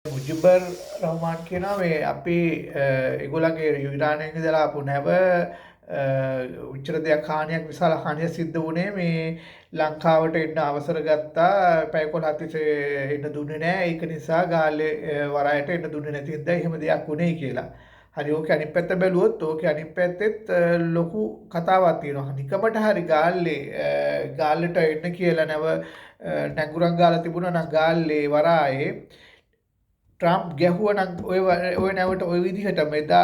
මුජිබර් රහ්මාන් කියනවා මේ අපි ඒගොල්ලන්ගේ ඉරානයෙන් ඉඳලා ආපු නැව උච්චර දෙයක් හානියක්, විශාල හානියක් සිද්ධ වුණේ මේ ලංකාවට එන්න අවසර ගත්තා, පැය 11 තිස්සේ එන්න දුන්නේ නෑ, ඒක නිසා ගාල්ලේ වරායට එන්න දුන්නේ නැති හින්දා එහෙම දෙයක් වුණේ කියලා. හරි, ඕකේ අනිත් පැත්ත බැලුවොත් ඕකේ අනිත් පැත්තෙත් ලොකු කතාවක් තියෙනවා. නිකමට හරි ගාල්ලේ ගාල්ලට එන්න කියලා නැව නැඟුරක් ගාලා තිබුණා නම් ගාල්ලේ වරායේ ට්‍රම්ප් ගැහුවා නම් ඔය ඔය නැවට ඔය විදිහටම එදා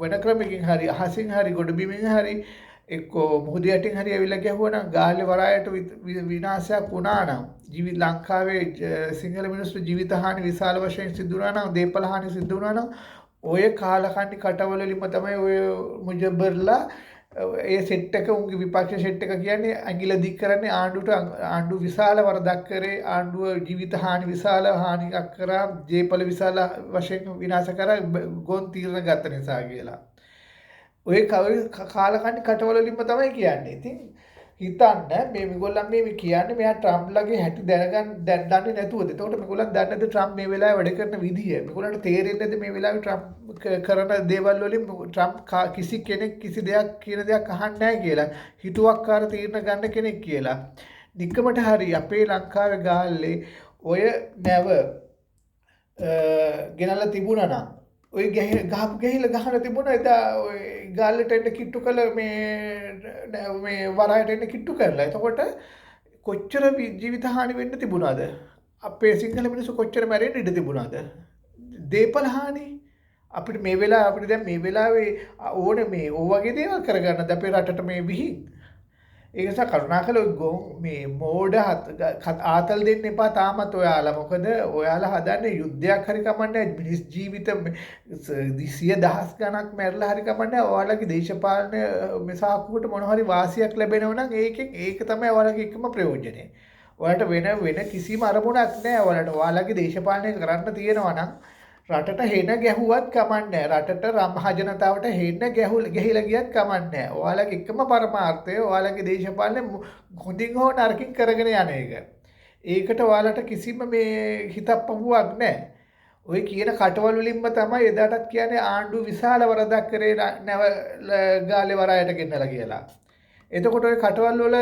වෙන ක්‍රමයකින් හරි අහසින් හරි ගොඩබිමින් හරි එක්කෝ මුහුද යටින් හරි ඇවිල්ලා ගැහුවා නම් ගාල්ලේ වරායට විනාශයක් වුණා නම්, ජීවිත ලංකාවේ සිංහල මිනිස්සු ජීවිත හානි විශාල වශයෙන් සිදු වුණා නම්, දේපළ හානි සිදු වුණා නම්, ඔය කාලකන්ණි කටවල වලින්ම තමයි ඔය මුජබර්ලා ඒ සෙට් එක, උන්ගේ විපක්ෂ සෙට් එක කියන්නේ ඇඟිල්ල දික් කරන්නේ ආණ්ඩුවට. ආණ්ඩුව විශාල වරදක් කරේ, ආණ්ඩුව ජීවිත හානි විශාල හානියක් කරා, දේපළ විශාල වශයෙන් විනාශ කරා ගොන් තීරණ ගත්ත නිසා කියලා. ඔය කාලකන්ණි කටවල වලින්ම තමයි කියන්නේ. ඉතින් හිතන්න මේ මේගොල්ලන් මේ කියන්නේ මෙයා ට්‍රම්ප්ලගේ හැටි දැනගන්න දන්නේ නැතුවද? එතකොට මේගොල්ලන් දන්නේ නැද්ද ට්‍රම්ප් මේ වෙලාවේ වැඩ කරන විදිය? මේගොල්ලන්ට තේරෙන්නේ නැද්ද මේ වෙලාවේ ට්‍රම්ප් කරන දේවල් වලින් ට්‍රම්ප් කිසි කෙනෙක් කිසි දෙයක් කියන දෙයක් අහන්නේ නැහැ කියලා? හිතුවක්කාර තීරණ ගන්න කෙනෙක් කියලා. නිකමට හරි අපේ ලංකාවේ ගාල්ලේ ඔය නැව ගෙනල්ලා තිබුණා නම්, ඔය ගහපු ගැහිලා ගහන තිබුණා එදා ඔය ගාල්ලට එන්න කිට්ටු කළ මේ මේ වරායට එන්න කිට්ටු කරලා. එතකොට කොච්චර ජීවිත හානි වෙන්න තිබුණාද? අපේ සිංහල මිනිස්සු කොච්චර මැරෙන්න ඉඩ තිබුණාද? දේපල හානි අපිට මේ වෙලාව, අපිට දැන් මේ වෙලාවේ ඕනේ මේ ඕ වගේ දේවල් කරගන්නද අපේ රටට මේ විහිං? ඒ නිසා කරුණාකරලා ඔය ගොන් මේ මෝඩ ආතල් දෙන්න එපා තාමත් ඔයාලා. මොකද ඔයාලා හදන්නේ යුද්ධයක් හරි කමන්නේ, මිනිස් ජීවිත සිය දහස් ගණක් මැරලා හරි කමන්නේ, ඔයාලගේ දේශපාලන මේ සාක්කුවට මොන හරි වාසියක් ලැබෙනවා නම් ඒකෙන් ඒක තමයි ඔයාලගේ එකම ප්‍රයෝජනය. ඔයාලට වෙන වෙන කිසිම අරමුණක් නෑ. ඔයාලට ඔයාලගේ දේශපාලනය කරන්න තියෙනවා නම් රටට හෙන ගැහුවත් කමන්නේ, රටට මහ ජනතාවට හෙන ගැහිලා ගියත් කමන්නේ. ඔයාලගේ එකම පරමාර්ථය ඔයාලගේ දේශපාලනය හොඳින් හෝ නරකින් කරගෙන යන එක. ඒකට ඔයාලට කිසිම මේ හිතක් පපුවක් නෑ. ඔය කියන කටවල් වලින්ම තමයි එදාටත් කියන්නේ ආණ්ඩුව විශාල වරදක් කරේ නැව ගාලේ වරායට ගෙන්නලා කියලා. එතකොට ඔය කටවල් වල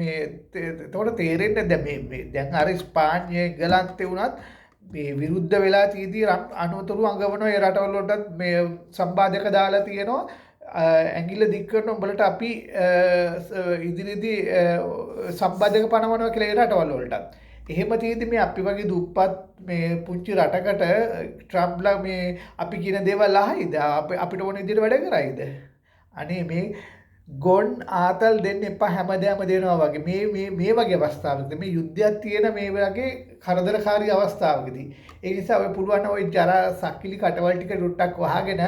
මේ එතකොට තේරෙන්නේ දැන් මේ දැන් අර ස්පාඤ්ඤය එංගලන්තේ වුණත් මේ විරුද්ධ වෙලා තියදී අනුතුරු අඟවන ඒ රටවල් වලටත් මේ සම්බාධක දාලා තියෙනවා. ඇඟිල්ල දික් කරන උඹලට අපි ඉදිරියේදී සම්බාධක පනවනවා කියලා ඒ රටවල් වලටත්. එහෙම තියෙද්දි මේ අපි වගේ දුප්පත් මේ පුංචි රටකට ට්‍රම්ප්ලා මේ අපි කියන දේවල් අහයිද? අපිට ඕන විදිහට වැඩ කරයිද? අනේ මේ ගොන් ආතල් දෙන්න එපා හැමදාම දෙනවා වගේ. මේ මේ මේ වගේ අවස්ථාවකදී, මේ යුද්ධයක් තියෙන මේ වගේ කරදරකාරී අවස්ථාවකදී, ඒ නිසා ඔය පුළුවන් නම් ඔය ජරා සක්කිලි කටවල් ටික රුට්ටක් වහගෙන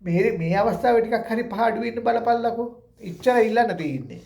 මේ මේ අවස්ථාවේ ටිකක් හරි පාඩු වෙන්න බලපල්ලකෝ. ඉච්චර ඉල්ලන්න තියෙන්නේ.